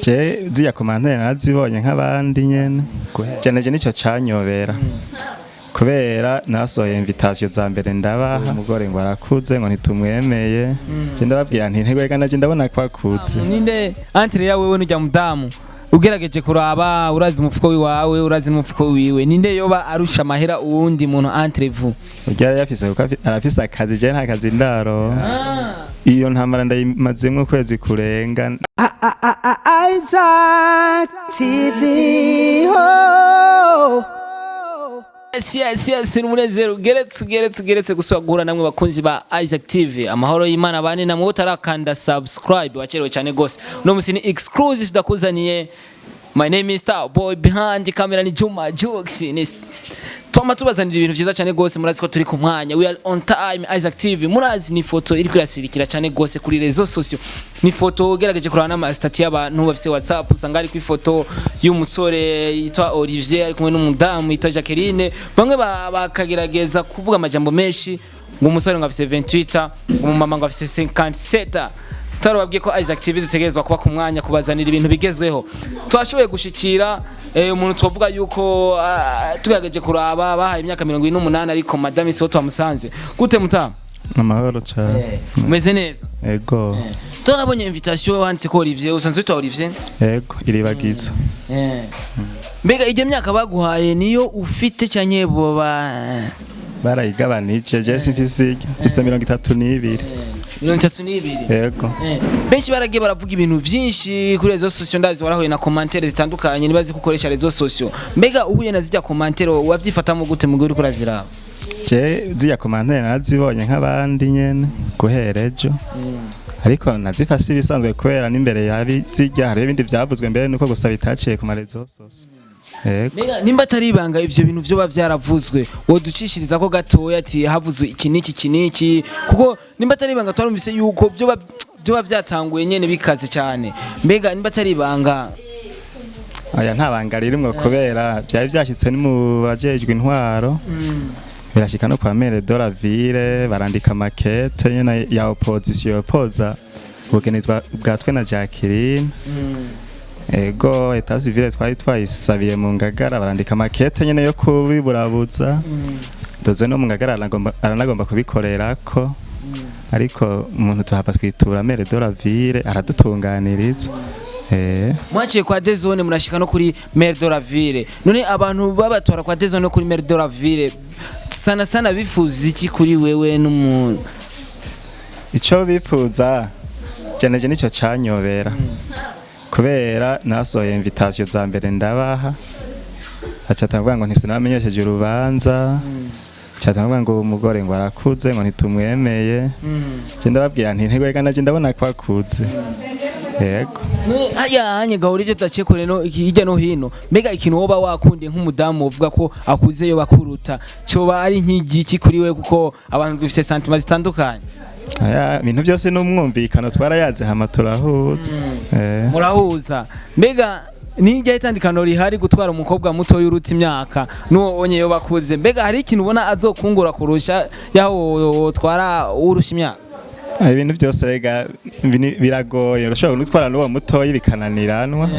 Je ziya commentaires narazibonye nk'abandi nyene. Cyane je nico canyobera. Kubera nasohoye invitation za mbere ndabaha, umugore ngo arakuze, ngo ntitumwemeye. Je ndababwira nti ntego naje ndabona ko akuze. Ninde entre yawe wewe n'ujya mudamu, ugerageje kuraba, urazi umufuko wiwawe, urazi n'umufuko wiwe, ninde yoba arusha amahera uwundi muntu entre vous? Urya yafise kuko arafise akazi, je nta kazi ndaro. Iyo ntambara ndayimazemwo ukwezi kurenga. Isaac TV. Oh. Yes, ni umunezero ugeretse, ugeretse, ugeretse gusubira guhura namwe bakunzi ba Isaac TV. Amahoro y'Imana bane namwe. Utarakanda subscribe, wacerewe cyane gose. Uno musi ni exclusive ndakuzaniye. My name is Star Boy, behind camera ni Juma Jux. Ni twama tubazanira ibintu vyiza cyane gose. Murazi ko turi ku mwanya, we are on time. Isaac TV, murazi ni foto iri kwirasirikira cyane gose kuri réseaux sociaux. Ni foto ugerageje kuraba n'ama statut y'abantu bafise WhatsApp, usanga ari ku ifoto y'umusore yitwa Olivier ari kumwe n'umudamu yitwa Jacqueline. Bamwe bakagerageza kuvuga amajambo menshi ngo umusore ngo afise 28, umumama ngo afise 57. Tarababwiye ko Isaac TV dutegerezwa kuba ku mwanya kubazanira ibintu bigezweho. Twashoboye gushikira umuntu twavuga yuko tugerageje kuraba bahaye imyaka 78, ariko madame siho twamusanze. Gute mutama? Amahoro cane. Umeze neza? Ego. Turabonye invitation wanditse ko Olivier, usanzwe witwa Olivier? Ego, Iribagiza. Mbega ijya myaka baguhaye niyo ufite canke boba Barayigabanije, je simfise iryo, mfise 32. 32? Ego. Benshi baragiye baravuga ibintu vyinshi kuri réseaux sociaux. Ndazi warahuye na commentaires zitandukanye, nibazi ko ukoresha réseaux sociaux. Mbega uhuye na zijya commentaires wavyifatamo gute mu gihe uriko uraziraba? Je ziya commentaires narazibonye nk'abandi nyene guhera ejo, ariko nazifashe ibisanzwe kubera n'imbere yabi zijya hariho ibindi vyavuzwe mbere, nuko gusa bitaciye ku ma réseaux sociaux. Yego. Mbega nimba atari ibanga, ivyo bintu vyoba vyaravuzwe woducishiriza ko gatoya, ati havuzwe iki n'iki, iki n'iki? Kuko nimba atari ibanga, twarumvise yuko vyoba vyatanguye nyene bikaze cyane. Mbega nimba atari ibanga? Aya, nta banga ririmwo kubera vyari vyashitse ni mu bajejwe intwaro, birashika no kwa maire de la ville, barandika makete nyene ya opposition opoza ubugeni bwa twe na Jacqueline. Ego, état civil twari twayisabiye mu Ngagara, barandika makete nyene yo kubiburabuza. Doze no mu Ngagara aranagomba kubikorerako, ariko umuntu tuhava twitura maire de la ville aradutunganiriza. Mwaciye kwa Dezone, murashika no kuri maire de la ville. None abantu babatwara kwa Dezone no kuri maire de la ville sana sana bifuza iki kuri wewe n'umuntu? Ico bifuza cyane je nico canyobera kubera nasohoye invitation za mbere ndabaha, aca atavuga ngo ntisinamenyesheje urubanza, aca atavuga ngo umugore ngo arakuze, ngo ntitumwemeye. Je ndababwira nti ntego naje ndabona ko akuze. Yego. Haya hanye gahora ivyo tudaciye kure no hirya no hino. Mbega ikintu woba wakundiye nk'umudamu uvuga ko akuze yo bakuruta coba ari nk'igiki kuri we? Kuko abantu dufise sentiments zitandukanye. Aya, ibintu byose n'umwumvikano, twarayaze hama turahuza. Murahuza. Mbega nijya itandikano rihari gutwara umukobwa muto y'uruta imyaka n'uwo onye yo bakuze, mbega hari ikintu ubona azokungura kurusha yaho wotwara urusha imyaka? Ibintu byose rega biragoye, urashobora gutwara n'uwo mutoyi bikananiranwa.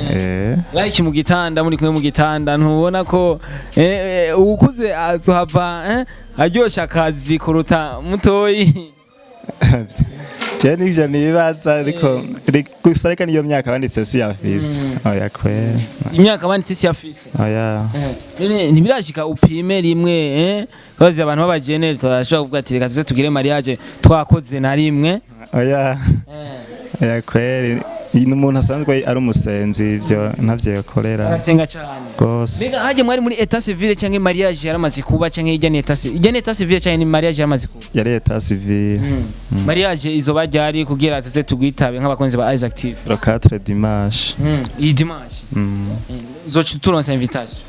Like mu gitanda, muri kumwe mu gitanda, ntubona ko uwukuze azohava aryosha akazi kuruta mutoyi? Je nivyo nibaza, ariko gusa reka niyo myaka banditse si yafise, oya kwera. Imyaka banditse si yafise? Oya. None ntibirashika upime rimwe? Kazi abantu b'abajene turashobora kuvuga ati reka tuze tugire mariage twakoze na rimwe. Oya, oya kweri, ni umuntu asanzwe ari umusenzi, ivyo ntavyo yokorera. Arasenga cyane. Gose. Mbega haje mwari muri état civil canke mariage yaramaze kuba, canke ijya ni état civil, ijya ni état civil canke ni mariage yaramaze kuba? Yari état civil. Mariage izoba ryari kugira tuze tugwitabe nk'abakunzi ba Isaac TV? Le 4 dimanche. Iyi dimanche? Mm. Uzoca turonsa invitation?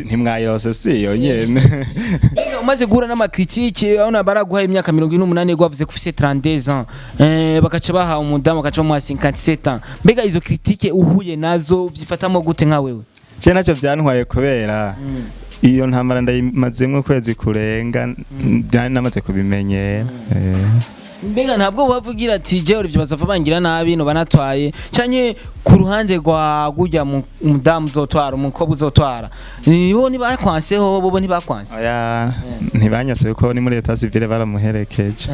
Ntimwayirose, si yo nyene. Mbega umaze guhura n'ama critiques, aho baraguhaye imyaka 48, wavuze ko ufise 32 ans, bakaca baha umudamu, bakaca bamuha 57 ans. Mbega izo critique uhuye nazo vyifatamo gute nka wewe? Je ntacyo vyantwaye kubera iyo ntambara ndayimazemwo ukwezi kurenga, nari namaze kubimenyera. Mbega ntabwo bavugira ati jewe ivyo bazava bangira nabi no banatwaye, canke ku ruhande rwa gurya umudamu uzotwara, umukobwa uzotwara, nibo ntibakwanseho, bobo ntibakwanse? Oya, ntibanyase kuko ni muri état civil baramuherekeje.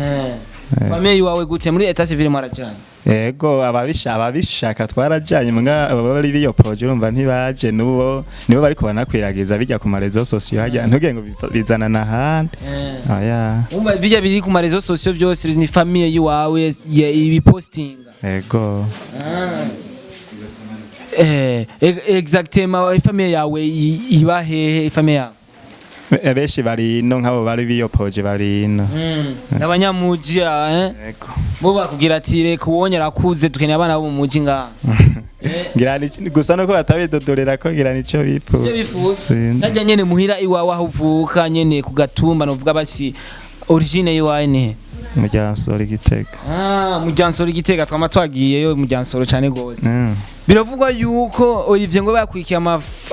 Famille iwawe gute, muri état civil mwarajanye? Ego, ababishaka twarajanye, mbwa abo bari biyopoje urumva ntibaje. Nubo nibo bariko banakwiragiza bijya ku ma réseaux sociaux hajya, ntugenge ngo bizana n'ahandi, oya. Umva, bijya biri ku ma réseaux sociaux byose ni famille yiwawe ibipostinga? Ego. Exactement, famille yawe iba hehe, famille yawe? Benshi bari ino, nk'abo bari biyopoje bari ino. Abanyamuji, eh? Ego. Bo bakubwira ati reka uwonye arakuze, dukeneye abana bo mu muji ngaha. Ngira gusa nuko batabidodorera ko ngira nico bifuza. Ivyo bifuza. Sinzi. Najya nyene muhira iwawe aho uvuka nyene ku gatumba, novuga basi origine yiwawe ni he? Muryansoro, Igitega. Ah, Muryansoro, Igitega, twama twagiyeyo Muryansoro cane gose. Biravugwa yuko Olivier ngo bakurikiye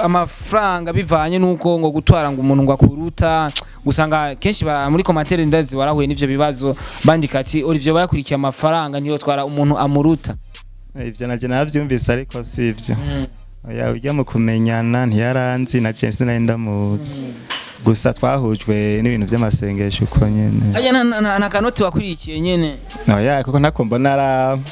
amafaranga bivanye nuko ngo gutwara ngo umuntu ngo akuruta, usanga kenshi muri commentaire, ndazi warahuye n'ivyo bibazo, bandika ati Olivier bakurikiye amafaranga, niyo twara umuntu amuruta. Ivyo naje navyumvise, ariko sivyo. Oya, ujya mu kumenyana ntiyaranzi, na je sinari ndamuzi, gusa twahujwe n'ibintu vy'amasengesho uko nyene. Harya nta kanoti wakurikiye nyene? Oya, kuko ntako mbona araba,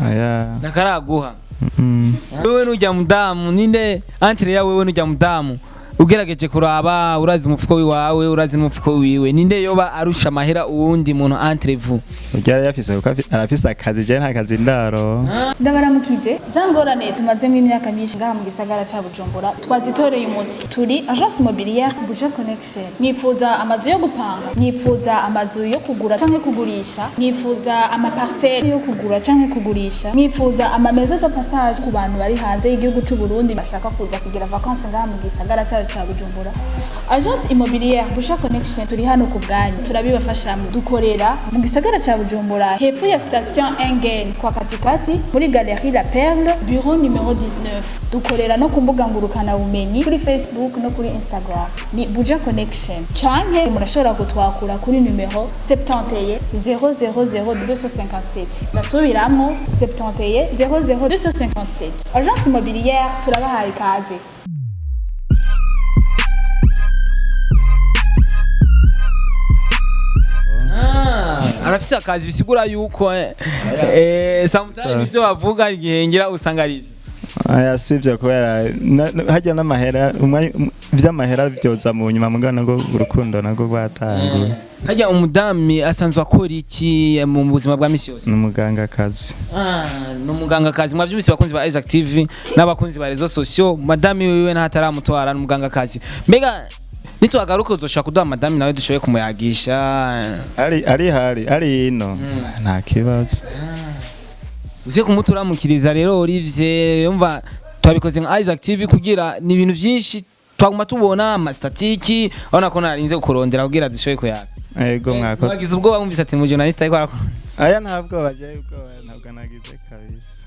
oya. Nakaraguha? Mm. Wewe nujya mudamu, ninde entre ya wewe nujya mudamu, ugerageje kuraba, urazi umufuko wiwawe, urazi n'umufuko wiwe, ninde yoba arusha amahera uwundi muntu entre vous? Ujya yafise kuko arafise akazi, je nta kazi ndaro. Ndabaramukije. Za ngorane tumazemo imyaka myinshi ngaha mu gisagara ca Bujumbura twazitoreye umuti. Turi agence immobilière Buja Connection. Mwifuza amazu yo gupanga, mwifuza amazu yo kugura canke kugurisha, mwifuza ama parcelle yo kugura canke kugurisha, mwifuza ama maison de passage ku bantu bari hanze y'igihugu c'u Burundi bashaka kuza kugira vacances ngaha mu gisagara cacu ca Bujumbura, agence immobilière Buja Connection turi hano ku bwanyu, turabibafashamo. Dukorera mu gisagara ca Bujumbura, hepfo ya station Engen, kwa katikati muri galerie La Perle, bureau numéro 19. Dukorera no ku mbuga ngurukana bumenyi, kuri Facebook no kuri Instagram ni Buja Connection, canke murashobora kutwakura kuri numero 71 000 257. Ndasubiramwo, 71 00 257. Agence immobilière, turabahaye ikaze. Arafise akazi, bisigura yuko sometimes ivyo bavuga igihe ngira usanga ari ivyo. Aya, sivyo, kubera harya n'amahera vy'amahera vyoza mu nyuma, mugana ngo urukundo narwo rwatanguye. Harya umudami asanzwe akora iki mu buzima bwa misi yose? Ni umugangakazi. Ah, ni umugangakazi. Mwavyumvise bakunzi ba Isaac TV n'abakunzi ba réseaux sociaux, madami wiwe n'ahataramutwara ni umugangakazi. Mbega nitwagaruka uzoshobora kuduha madami nawe dushoboye kumuyagisha? Ari hari ari ino, nta kibazo. Uze kumuturamukiriza rero Olivier. Yumva twabikoze nka Isaac TV kugira ni ibintu byinshi twaguma tubona ama statistiques, urabona ko narinze kurondera kugira dushoboye kuyaga. Ego, mwakoze. Wagize ubwoba wumvise ati mu journaliste ariko arakora? Aya, ntabwo bajaye ubwoba, ntabwo nagize kabisa.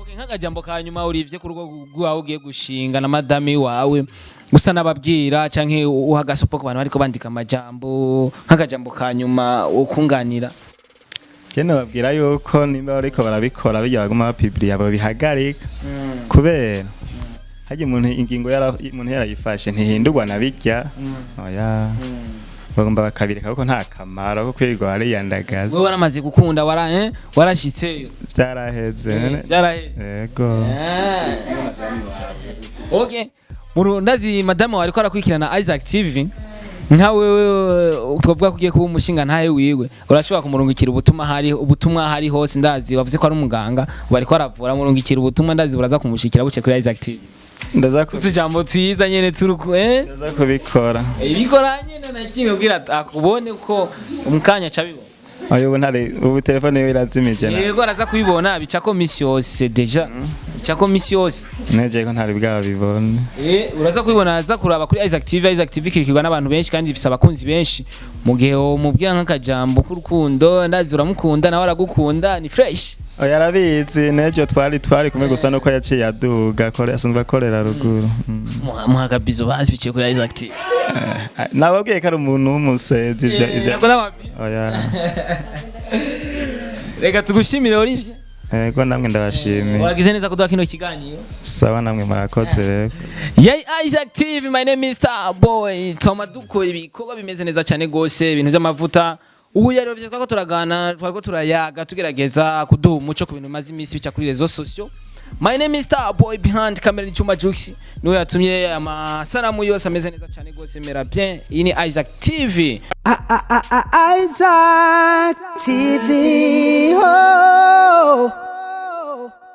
Okay, nk'akajambo ka nyuma Olivier, ku rugo rwawe ugiye gushinga na madami wawe, gusa n'ababwira canke uha agasopo ku bantu bariko bandika amajambo, nk'akajambo ka nyuma wokunganira. Je nababwira yuko nimba bariko barabikora bijya baguma bapibiriya bihagarika, kubera harya umuntu ingingo umuntu yarayifashe ntihindurwa na bijya, oya, bagomba bakabireka kuko nta kamaro ko kwirirwa bariyandagaza. Wewe waramaze gukunda, wara warashitseyo? Byaraheze. Byaraheze. Yego. Okay. Muru ndazi madamu wawe ariko arakurikirana Isaac TV, nka wewe twavuga ko ugiye kuba umushinga ntahe wiwe, urashobora kumurungikira ubutumwa, hari ubutumwa hari hose. Ndazi wavuze ko ari umuganga, ubu ariko aravura, murungikira ubutumwa, ndazi buraza kumushikira buce kuri Isaac TV. Utujambo twiza nyene turuku Ndaza kubikora. Ibikora nyene na kimwe kugira akubone ko umukanya cabibona. Oya, ubu ntari, ubu telefone yiwe irazimije na Yego, araza kubibona, bicako misi yose déjà, bicako misi yose. Neje ko ntari bwabibone. Uraza kubibona, aza kuraba kuri Isaac TV. Isaac TV ikirikirwa n'abantu benshi kandi ifise abakunzi benshi. Mu gihe womubwira nk'akajambo k'urukundo, ndazi uramukunda nawe aragukunda, ni fresh. Oya, arabizi, nejo twari kumwe, gusa nuko yaciye aduga akore asanzwe akorera ruguru. Muhagabizo bazi biciye kuri Isaac TV. Nababwiye ko ari umuntu w'umusezi, ivyo Nako n'amabizo. Oya. Reka tugushimire, Olivier. Ego, namwe ndabashimiye. Wagize neza kuduha kino kiganiro. Sawa, namwe murakoze rero. Yeah, Isaac TV, my name is Star Boy. Toma dukora ibikorwa bimeze neza cyane gose, ibintu by'amavuta. Ubu yari Olivier twako turagana, twako turayaga, tugerageza kuduha umuco ku bintu bimaze iminsi bica kuri réseaux sociaux. My name is Star Boy, behind camera ni Chuma Jux. Niwe yatumye amasanamu yose ameze neza cyane gose, mera bien. Iyi ni Isaac TV. Isaac TV. Oh.